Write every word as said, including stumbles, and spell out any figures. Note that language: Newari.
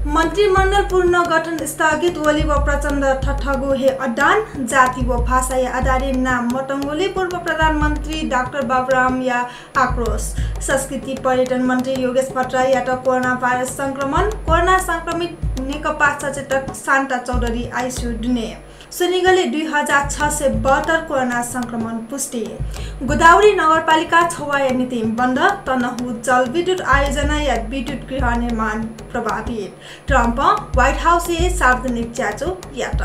मन्त्रीमण्डल पुनर्गठन स्थगित, ओली व प्रचण्ड थथःगु हे अडान, जाति व भाषाया आधारय् नाम मतंगुलिं पूर्व प्रधानमन्त्री डाक्टर बाबुरामया आक्रोश। संस्कृति पर्यटन मन्त्री योगेश भट्टराईयात कोरोना भाइरस संक्रमण, कोरोना संक्रमित नेकपा सचेतक शान्ता चौधरी आइसियू दुने। स्वनिगलय् दुई हजार छ सय बहत्तर कोरोना संक्रमण पुष्टि। गोदावरी नगरपालिका छवाया नितिं बन्द, तनहुँ जलविद्युत आयोजनाया विद्युत गृह निर्माण प्रभावित। ट्रम्प व्हाइट हाउसय् सार्वजनिक च्याचु यात।